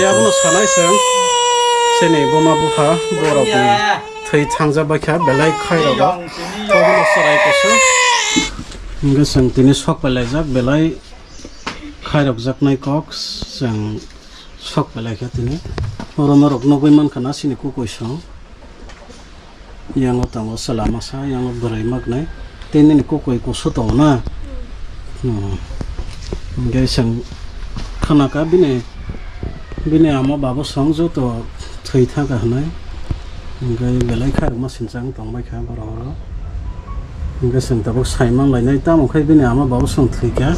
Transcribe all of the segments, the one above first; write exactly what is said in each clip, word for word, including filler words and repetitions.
Abono sanai chwng chini buma bupha borokni thwi thangjak bai kha belai khairok. Abono chwrai kusu. Hwnkhe chwng tini sok pai laijak belai khairokjaknai kok chwng sok pai lai kha tini. Oro norok nugwi mankha na chini kukui song. Yango tongo chwla masa, yango bwrwi maknai. Tei nini kukui kusu tongo na? Hmm. Hwnkhe chwng khwnakha bini, bini ama babo song joto thwi thangkha hwnwi. Hwnkhe belai khairokma sinchang tongbaikha borok oro. Hwnkhe chwng tabuk saiman lainai, tamo khai bini ama babo song thwikha.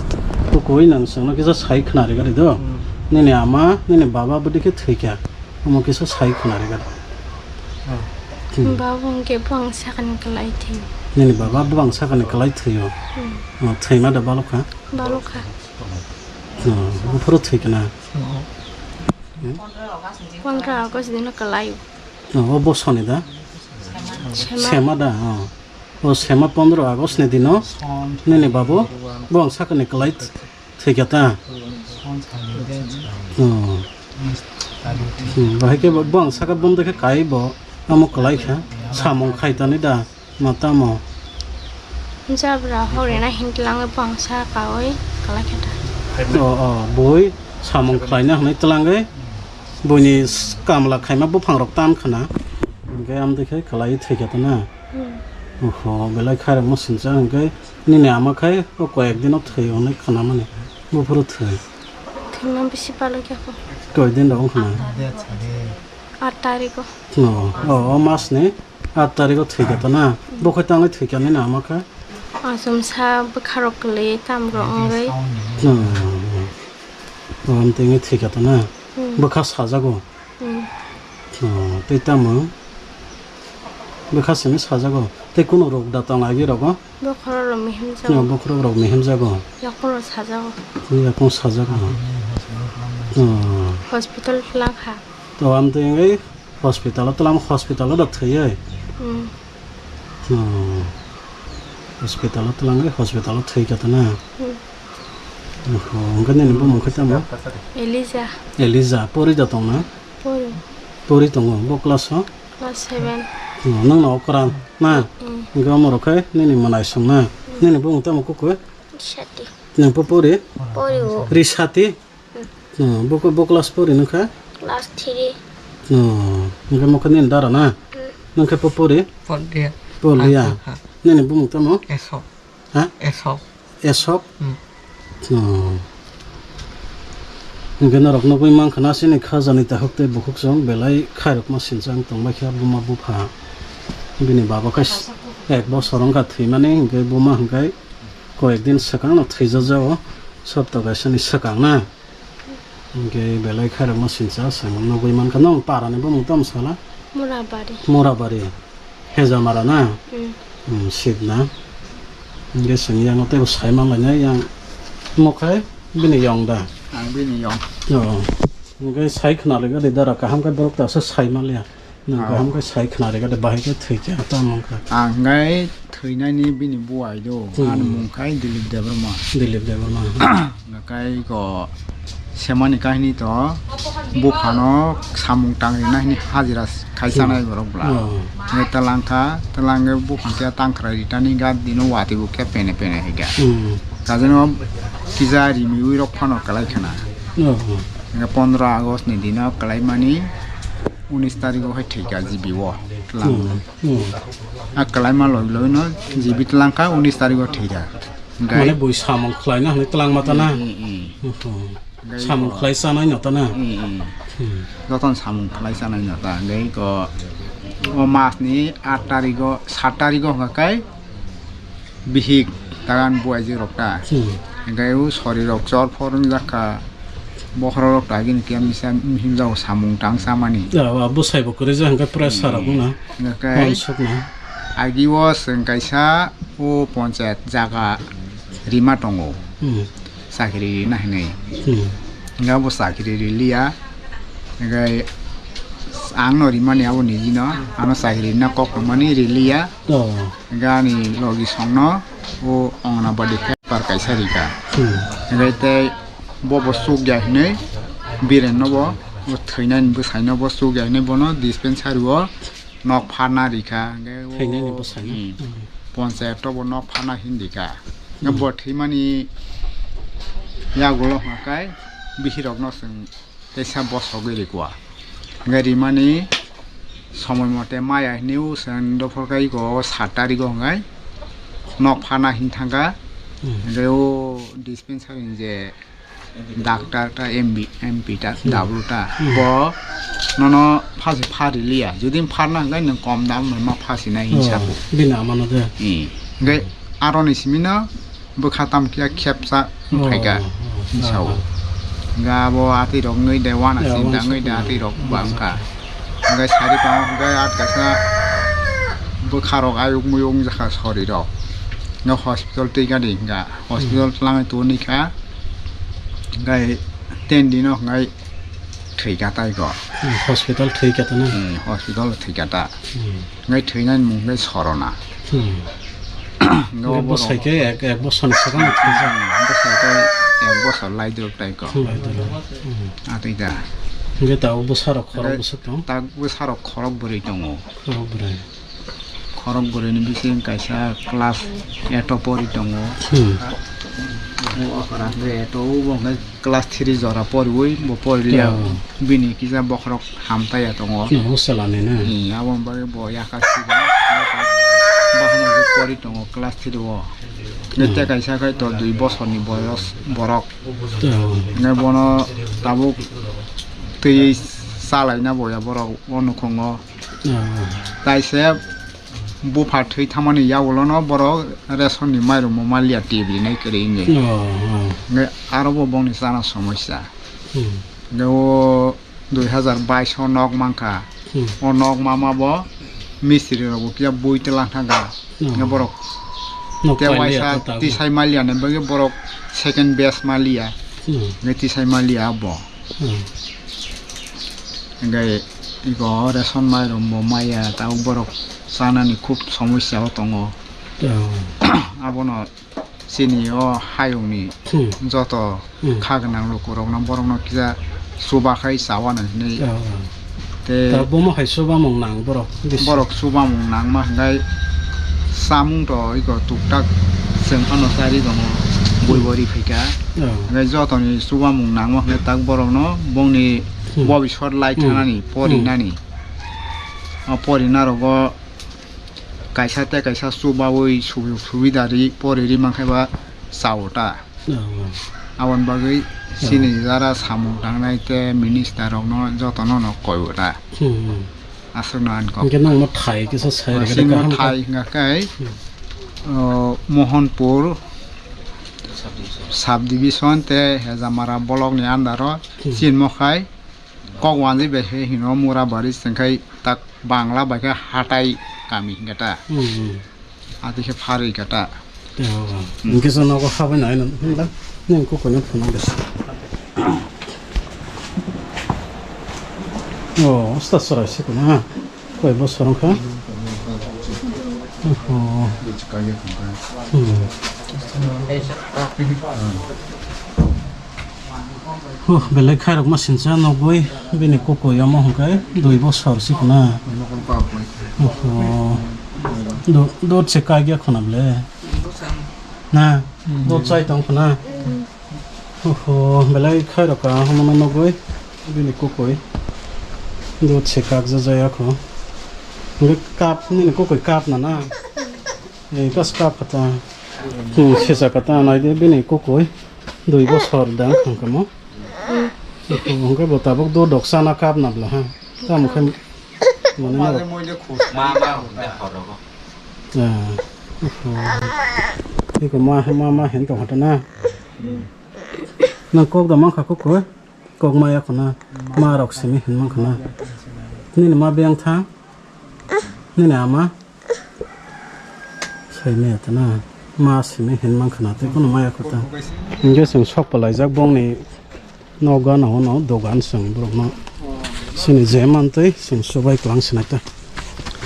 Kukui nang chwngno kisa sai khwnarikha de do. Hmm. Nini ama, nini baba bwdikhe thwikha. Omo kisa sai khwnarikha. Hmm. Baba hwnkhe bwang sakani kwlai thwi. Nini baba bwang sakani kwlai thwio? Hmm. Oh, thwima da balokha? Balokha. Oh, buphuru thwikha na? Hmm? Pondro August dino kwlai. Oh, o bosoni da? Sema. Sema da, oh. O sema pondro August ni dino nini babo bwang sakani kwlai thwikha ta? Hmm. Hmm, bahai khe bo, bo ang saka bom dekhe kai bo, amo kwlai kha, samung khai tani da, ma tamo. Jabra hori na hin tlang bo ang saka oi kwlai kha ta. O, o, boi samung khlaina hwnwi twlangwi, boini s-, kamla khaima buphang rok tan khana, hwnkhe am dekhe kwlai thwikha ta na. Hmm. Oho, belai khairokma sincha hwnkhe nini ama khai o koyek dino thwi hwnwi khwnamani. Buphuru thwi. Thwima bisi palokya kho. Koi din rok wngkha na? Aat tarikh o. No, o, o mas ni aat tarikh o thwikha ta na? Bukhai tangwi thwikha nini ama khai? Achomsa bwkha rok kwlwi tam rok wngwi. No, o, amtwi wngwi thwikha ta na? Hmm. Bwkha sajago? Hmm. Oh, tei tamo? Bwkha simi sajago. Tei kunu rok da tong agi rogo? Bokhorok rok mihim jago. No, bokhorok rok mihim jago. Yakung rok sajago. Yakung sajago. Oh. Hospital twlang kha. To, amtwi wngwi hospital o twlang, hospital o da thwiwi. Hmm. Oh. Hospital o twlangwi, hospital o thwi kha ta na? Hmm. Oho, hwnkhe nini bumung khe tamo? Elija. Elija, pori da tong na? Pori. Pori tongo, bo class o? Class seven. Oh, nwng no okra na? Hmm. Hwnkhe omo rok khe nini mwnaisong na? Hmm. Nini bumung tamo kukui? Risati. Nwng po pori? Pori o. Risati? Hmm, bo, bo class pori nung kha? Class three. Oh, hwnkhe mo khe nini dara na? Hmm. Nung khe po pori? Pori ya. Pori ya. Ha, ha, ha. Nini bumung tamo? Esok. Ha? Esok. Esok? Hmm. Oh. Hwnkhe norok nugwi mankha na chini khajani takhuk tei bukhuk chwng belai khairokma sinchang tongbaikha buma bupha. Bini baba khe ek bosor wngkha thwimani, hwnkhe buma hwnkhe koyek din swkang no thwijajao, sopta kaisani swkang na. Hwnkhe belai khairokma sincha chwng nugwi mankha. Nong parani bumung tamo sala? Murabari. Murabari. Hejamara na? Hmm. Hmm, sip na. Hwnkhe chwng yang teibo saiman lainai yang. Mo khai bini yong da? Ang bini yong. Oh. Hwnkhe sai khna rega de dara kaham khe borok ta se saiman liya. Nwng kaham khe sai khna rega de, bahai khe thwi khe tamo wngkha. Ang hwnkhe thwinani bini buai do, hmm, ani mung khai Dilip Debbarma. Dilip Debbarma. Hwnkhe ko semani kahini to buphano samung tangri na hini hajira khai chanai borok bla. Oh. Hwnkhe twlang kha, twlang khe buphang khe tang khwrai ritani ga dino watwi bo khe pene pene hai ga. Hmm. Kajeno kisa rimiwi rok phano kwlai khna. Oh. Hwnkhe pondro August ni dino kwlai mani unis tarikh o hai thwikha G B o twlang. Hmm, hmm. A kwlaima loi loi no G B twlang kha unis tarikh o thwikha. Hwnkhe mane bui samung khlaina hwnwi twlang ma ta na? Hmm, hmm, hmm. Hmm. Hwnkhe samung khlai chanai no ta na? Hmm, hmm. Hmm. Jotono samung khlai chanai no ta. Hwnkhe ko o mas ni aat tarikh o, saat tarikh o hwnkha khe bihik tagan buaijwk rok ta. Hmm. Hwnkhe o sori rok chor phor wngjak kha. Bokhorok rok ta gini khe misa himjao samung tang chamani. Ya, wa bwsai bo kwrwi jak hwnkhe pressure rok wngna. Hwnkhe mansukna. Agi o chwng kaisa o ponchayat jaga rima tongo. Hmm. Chakri rina hinwi. Hmm. Hwnkhe abo chakri riliya. Hwnkhe ang no rimani abo niji no. Ano chakri rina kok tongmani riliya. Oh. Hwnkhe ani logi songno o Anganwadi helper kaisa rikha. Hmm. Hwnkhe tei bobo chukya hinwi Biren nobo Thwinani bwsaino bo chukya hinwi bono dispensary o nok pharna rikha. Hwnkhe o, Thwinani bwsaino? Hmm. Hmm. Ponchayat o bo nok pharna hin rikha. Hwnkhe Hmm. bo thwimani yagulo hwnkhe bihirokno chwng teisa bosogwi rikwa. Hwnkhe rimani somoi mote maya hinwi o chwng dophor khai go sat tarikh o hwnkhe nok pharna hin thangkha. Hmm. Hwnkhe o dispensary ni je Doctor ta, M B, M P ta, Hmm. W ta, Hmm. bo nono phasi phari liya. Jodi pharna hwnkhe nwng kom dam no ma phasi nai Oh, hinsa bo. Bini amano de. Hmm. Hwnkhe aroni simi no bwkha tam kiya khepsa Oh, phaika oh, hinsa oh, bo. Oh. Hwnkhe abo atwi rok ngwi de wana Yeah, sin da wana ngwi sin da da. Atwi rok Hmm. bangkha. Hwnkhe sari pang hwnkhe at kaisa bwkha rok ayuk muyung jakha sori rok. Hwnkhe hospital twi gadi hwnkha. Hospital Hmm. twlangwi toni kha. Hwnkhe ten dino hwnkhe thwi kha tai ko. Hmm, hospital thwi kha ta na? Hmm, hospital thwi kha ta. Hmm. Hwnkhe thwinani mung khe Sorona. Hmm. Hwnkhe Hwnkhe borok bwsai khe ek, ek bosor ni swkang thwijak. Hmm, bwsai khe ek bosor lai dwrwk tai ko. Lai dwrwk. Hmm. Atwi da. Hwnkhe tabuk bwsarok khorok Hwnkhe bwswk tong? Tak bwsarok khorok bwrwi tongo. Khorok bwrwi. Khorok bwrwini bising kaisa class eight o pori tongo. Hmm. Bo okra hwnkhe eight o, bo hwnkhe class three jora poriwi bo poriya. Oh. Bini kisa bokhorok hamtaiya tongo. No, hostelani na? Hmm, aboni bagwi bo yakha siya. Bahano pori tongo class three o. Hmm. Tei kaisa khai to dui bosorni boyos borok. Oh. Hwnkhe bono tabuk twi chalaina boya borok o nukhungo. Ah. Taise bupha thwi thamani yagulono borok ration ni mairum mo maliya tibri nai kwrwi wngwi. Oh, oh. Hwnkhe aro bo bongni chana somosya. Hmm. Hwnkhe o dui hazar bais o nok mankha. Hmm. O nok mama bo mistri rok bo kiya bui tela thangkha. Oh. Hwnkhe borok Nok te pailiya waisa to tabuk. Tisai maliya ni bagwi borok second batch maliya. Hmm. Hwnkhe tisai maliya abo. Hmm. Hwnkhe iko ration mairum bo maya, tabuk borok chanani khub somosya o tongo. Oh. Abono chini o hayungni Hmm. joto Hmm. kha gwnang lukurokno borokno kisa chubakhai chawana hinwi. Oh. Tei Ta bomo hai chubamung nang borok bisi. Borok chubamung nangma hwnkhe chamung to iko tuktak chwng phano chari tongo bui bo ri phaikha. Oh. Hwnkhe jotoni chubamung nangma hwnkhe tak borokno bongni Hmm. bobiswt lai Hmm. thanani Hmm. porinani. O porinarogo kaisa tei kaisa chubaui sujuk subida ri pori ri mankhe ba chao ta. Oh, oh. Aboni bagwi Oh. chini jara samung tangnai tei minister rokno jotono no koi o ta. Hmm, hmm. Aswkno ang kok. Hwnkhe nangno thai kisa sai rwgwi Chini kaham kha. Thai hwnkha khe, Hmm. o, Mohanpur subdivision tei Hejamara block ni under o Hmm. chini mokhai kok wanjwi bai khe hino Murabari chwngkhai tak Bangla bai khe hatai kami hwnkha ta. Hmm, hmm. Ati khe pharwi kha ta. Tei o, Hmm. hwnkhe chwng nogo habai nai nang hwnla, nini kukuino phunuk de. O, usta chwrai se kuno ha. Koi bosor wngkha? Oho. Hmm. Huh, belai khairokma sincha nugwi bini kukui omo hwnkhe dui bosor sikuna. Oho. Do, dot se kagya khuna ble. Na, dot chai tong khuna. Oho, belai khairokka omo nugwi bini kukui. Dot se kakja jaya kho. Hwnkhe kap, nini kukui kap na na. Ei, kas kap kata. Hmm, sesa kata naidi bini kukui. Dui bosor da wngkha mo. Hwnkhe bo tabuk do doksa na kap na bla ha. Tamo khe mane na. Ma, ma, hwnde khoro. Ah. Iko ma, ma, ma hen tong hata na. Nang kok da mankha kukui. Kok maya khuna, ma rok simi hin man khuna. Nini ma beng tha, nini ama. Sai maya ta na, ma simi hin man khuna, tei kono maya khuta. Hingke chwng sok palaijak bongni nogo ano hwnwi dogan chwng borokno. Chini je mantwi chwng subai kwlang sinai ta.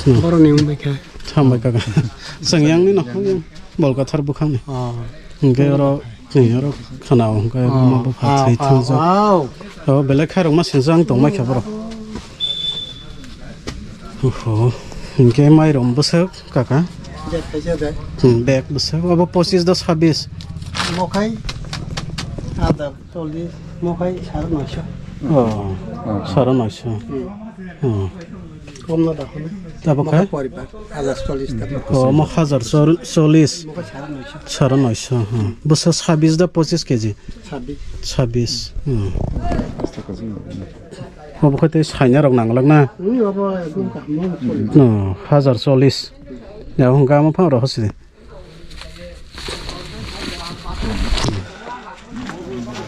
Borokni wng bai kha. Hambai kaka. Chwng yang ni no, yang bolkathar bwkhakni. Oh. Hingke oro Ni oro khana o, hwnkhe ma bupha thwi thangjak. Oh, belai khairokma sengjak ang tongmai kha borok. Oho, hwnkhe mairum bwswk kaka? Bag kaisa bag. Hmm, bag bwswk. Obo pochis da sabis? Mokhai hajar chollis, mokhai sare noisho. Oh, sare noisho. Hmm. Hmm. Komno da hono. Tabo khai? Mokhai poribar, hajar chollis taka. Oh, mo hajar chol-, chollis. Mokhai sare noisho. Sare noisho, hmm. Bwswk sabis da pochis keji? Sabis. Sabis. Hmm. Obo khai tei saina rok nanglak na? Hmm, obo ekdom kaham. No, hajar chollis. Ya, hwnkha omo phang rok hosi.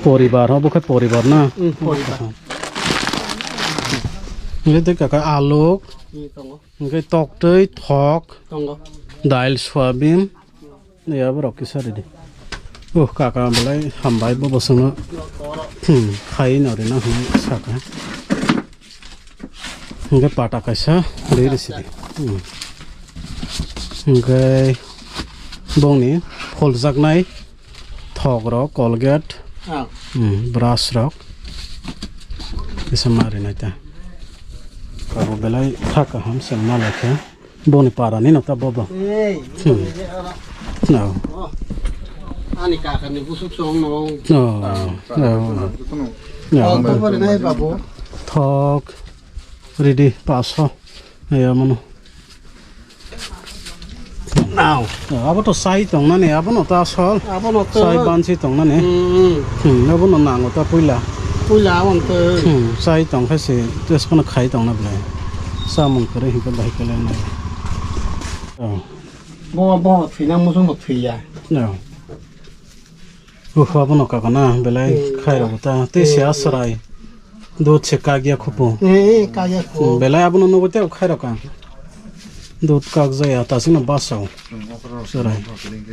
Poribar, obo khai poribar na? Hmm, poribar. Hwnkhe tei kaka aluk, hmm, tongo. Hwnkhe toktwi, thok, tongo. Dail, soyabin. Ni abo rok kisa ridi. Oh, kaka belai hambai bo bosongno, hmm, khai no rina hwnwi saka. Hwnkhe pata kaisa rwi risi di. Hmm. Hwnkhe bongni pholjaknai thok rok, Colgate, ah, hmm, brush rok kisa ma rinai ta. Abo belai kha kaham se ma lai khe. Boni para ni no ta bobo. Ei, hmm, no. Oh. Ani kaka ni busuk song no. No. Ah, no. No. Oh, kobor nai babu. Thok. Ridi paso. Ya mano. Now. Abo to sai tong nani, abo no ta sol. Abo no to. Sai bansi tong nani. Hmm. Hmm, abo no nango ta puila. Puila abo no to. Hmm, sai tong khai se, tes kono khai tong na ble. Samung kore hingke bai kele na. Oh. Bo, bo, thwina muchung bo thwiya. No. Uhu, abono kaka na, belai hmm, khairok ta. Tei se hmm, asrai. Dut se kagya khupu. Eh, eh, kagya khu. Hmm, belai abono nugo tei khairok ang. Dut kak jaya ta sino basao. Sarai.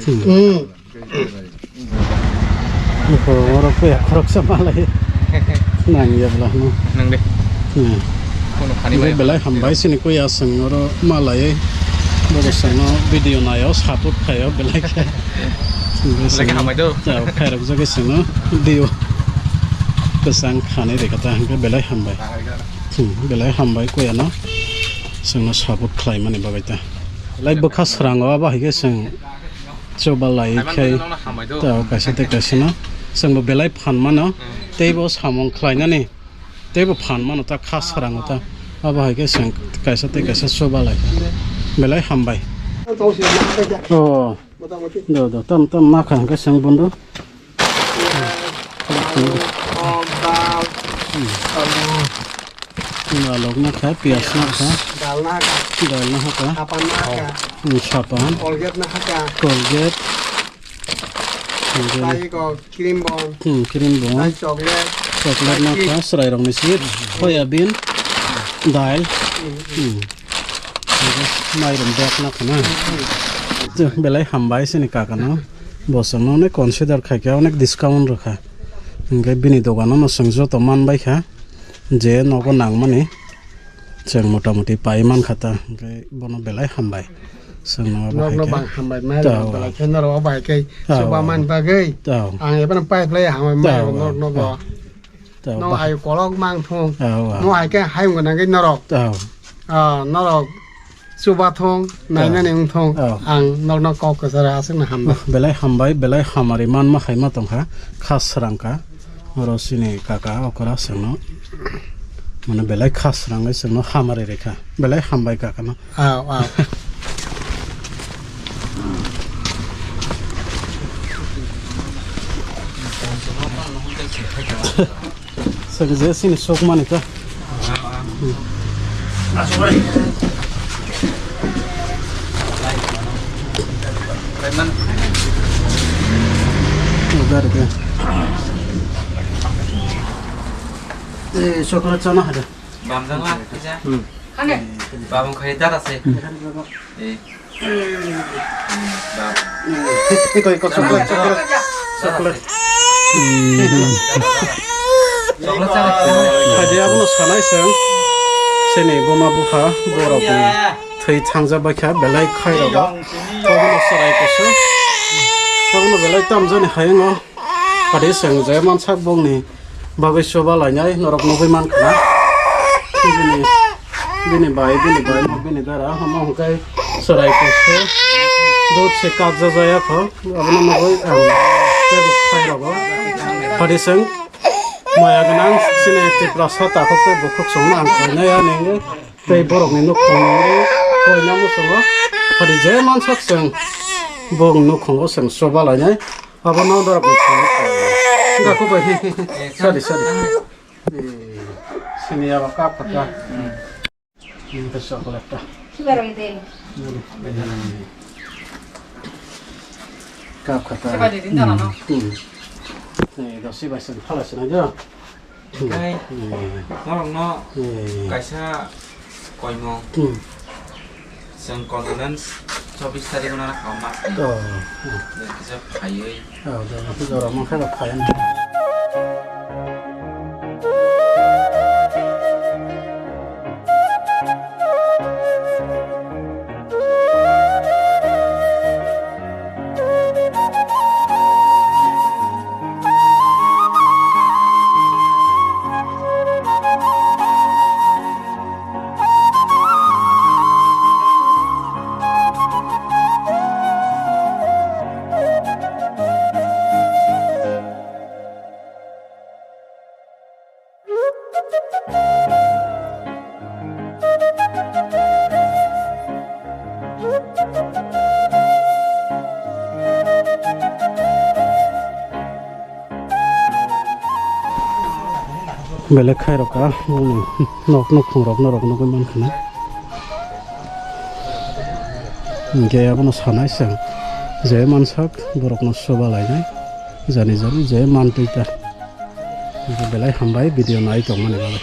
Hmm. Hmm. Uhu, oro pe khorok sa malai. Nang ya bla no. Nang de. Hmm. Kono khani bai. Belai hambai sini kuya seng oro malai. Bobo seno video nayo support khayo belai khe. Belai khe hambai do. Ya, khairok jagwi seno video. Kwchang khani rekha ta hwnkhe belai hambai. Hmm, belai hambai kuya no. Sengno support khlai mani bagwi ta. Belai bwkha srango abo hai khe seng chuba lai khai. Ta kaisa tei kaisa no. Sengbo belai phan mano. Teibo samung khlai nani. Teibo phan mano ta kha srango ta. Abo hai khe seng kaisa tei kaisa chuba lai. Belai hambai. Oh. Do, do, tam, tam ma kha hwnkhe seng bondo. Kok, dal, alu. Alok na kha, piyaj na kha. Dal na kha. Dal na kha. Sapan na kha. Hmm, sapan. Colgate na kha. Colgate. Colgate. Tai kok. Cream bong. Hmm, cream bong. Tai chocolate. Chocolate no kha, chwrai rok ni sir. Soya bean, dal. Hmm. Mairum bag no kha na. Belai hambai sini kaka no. Bosong no onek consider khai kha, onek discount rw kha. Hingke bini dogan no chwng joto man bai kha. Je nogo nang mani. Chwng mota moti pai man kha ta, hwnkhe bono belai hambai. Chwngno abo hai khe. Nokno bang hambai mai rok belai khe norok abo hai khe chuba man bagwi. Tao. Ang ebono pai phlai hambai mai rok nok nogo. Tao. No ayo kolok mang thung. Tao, tao. No hai khe hayung gwnangwi norok. Tao. Ah, norok chuba thung, nainani wng thung. Tao. Ang nokno kok kwcharo aswkno hambai. Belai hambai, belai hamari manma hai ma tongkha, kha srang kha. Oro chini kaka okora chwngno, mane belai kha srangwi chwngno hamari rikha. Belai hambai kaka no. Aw, aw. Chwng je chini sokmani ta. Ugar ke. Eh, chocolate chana hada. Bamjang la, kisa. Hmm. Bamung khai dara se. Hmm. Eh. Iko, iko, chocolate, chocolate, chocolate. Chocolate chana. Hadi abono sanai se. Sini buma bupha, borok ni thwi thangja baikha, belai khai rogo. Tobono sarai kusu. Tobono belai tamjani hayungo. Phadi chwng je mansak bongni bagwi chuba lainai norok nugwi mankha na. Bini, bini bai, bini bai, bini dara, omo hwnkhe chwrai kusu, dut se kakjak jaya kho, abono nugwi ang teibo khai rogo. Phadi chwng maya gwnang chini Tiprasa takhuk tei bukhuk chwngno ang khainai ani wngwi tei borokni nukhung wngwi koina muchungo. Phadi je mansak chwng bong nukhungo chwng chuba lainai. Abo no dorok ni phone. Enggak, aku bai. Sorry, sorry. Eh, sini ya, kap kata. Hmm. Ini ke chocolate ta. Sugar ini. Kap kata. Coba di dinda, no? Hmm. Eh, dosi bai sen phala sen aja. Hwnkhe norokno kaisa koimung. Chwng condolence chobbish tarikh no rwkha o mas ni. Kisa phaiwi. Belai khairokha, nok nukhung rok norok nugwi mankha na. Hwnkhe abono sanai chwng, je mansak borokno chuba lainai, jani jani je mantwi ta. Hwnkhe belai hambai video nai tongmani bagwi.